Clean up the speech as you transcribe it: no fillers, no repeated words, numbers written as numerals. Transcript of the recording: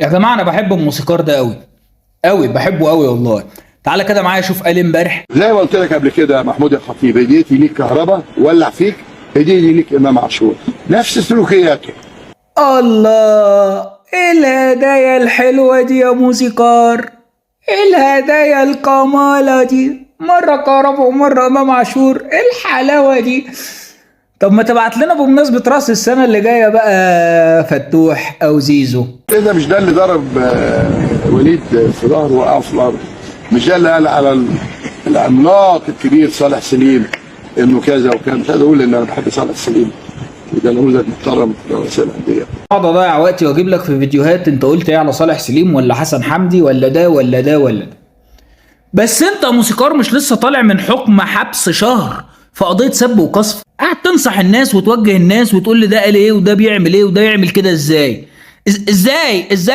يا جماعة انا بحب الموسيقار ده قوي قوي، بحبه قوي والله. تعالى كده معايا شوف قال امبارح. زي ما قلت لك قبل كده يا محمود الخطيب، هديتي ليك كهربا ولع فيك، هديتي ليك امام عاشور، نفس سلوكياته. الله، ايه الهدايا الحلوة دي يا موسيقار؟ ايه الهدايا الكمالة دي؟ مرة كهربا ومرة امام عاشور، ايه الحلاوة دي؟ طب ما تبعت لنا بمناسبة راس السنة اللي جاية بقى فتوح او زيزو. ايه ده؟ مش ده اللي ضرب وليد في ظهره وقعه في الارض؟ مش ده اللي قال على العملاق الكبير صالح سليم انه كذا وكذا؟ مش عايز اقول ان انا بحب صالح سليم، وده نموذج محترم في رؤساء الاندية. اقعد اضيع وقتي واجيب لك في فيديوهات انت قلت ايه على صالح سليم ولا حسن حمدي ولا ده ولا ده ولا ده. بس انت يا موسيقار مش لسه طالع من حكم حبس شهر في قضية سب وقذف؟ قاعد تنصح الناس وتوجه الناس وتقول لي ده قال ايه وده بيعمل ايه وده يعمل كده ازاي؟ ازاي